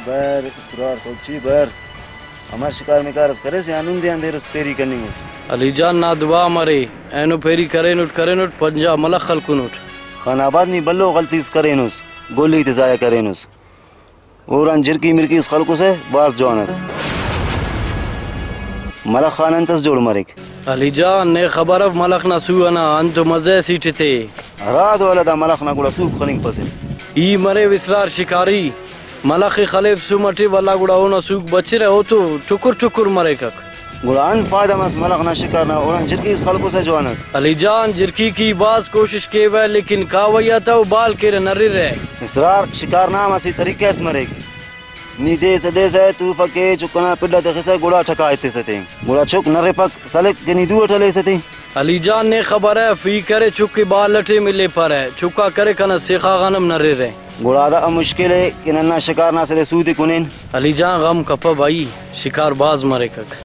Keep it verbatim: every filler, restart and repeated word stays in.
بر اسرار، تو چی بر؟ ہمر شکار مکار اس کریس یا ہندن دے اندیر اس پیری کننگ اس؟ علی جان نا دعا مرے، اینو پیری کرینٹ کرینٹ پنجا ملخ خلکنٹ۔ خان آباد نی بھلو غلطی اس کرینس، گولی تے ضائع کرینس۔ اوران جھرکی مرکی اس خلکسہ، بھاز جوان اس۔ ملخ آن انت اس جوڑ مریک؟ علی جان، نے خبر اف ملخ نا سو ئنا انت مزہ اسیٹ تے۔ ہرا دو ولدا ملخ نا گڑا سوک خننگ پسہ۔ ای مرے اسرار شکاری، ملخ ءِ خلیف سم ئٹی، ولدا گڑا اونا سوک بچرہ، او تو ٹکر ٹکر مریکک۔ گڑا انت فائدہ مس ملخ نا شکار نا، اوڑان جھرکی اس خلکسہ جوان اس۔ علی جان، جھرکی کی بھاز کوشش کیوہ، لیکن کاوئی آتا او بال کیرہ، نررہ۔ اسرار، شکار نا ہم اسہ طریقہ اس مریک۔ نی دیسہ دیسہ توفک ءِ چک ئنا پڈ آ تخسہ، گڑا ٹکا ایتسہ تے۔ گڑا چک نرفک، سلک کہ نی دو اٹ ہلیسہ تے۔ علی جان، نے خبر ءِ، فی کرے چک ءِ بال اٹی ملے پارہ، چکا کرے کنا سیخا غان ہم نررہ۔ گڑا دا مشکل ءِ کہ ننا شکار نا اسہ دے سو تے کنین۔ علی جان، غم کپہ بھائی، شکار بھاز مریکک۔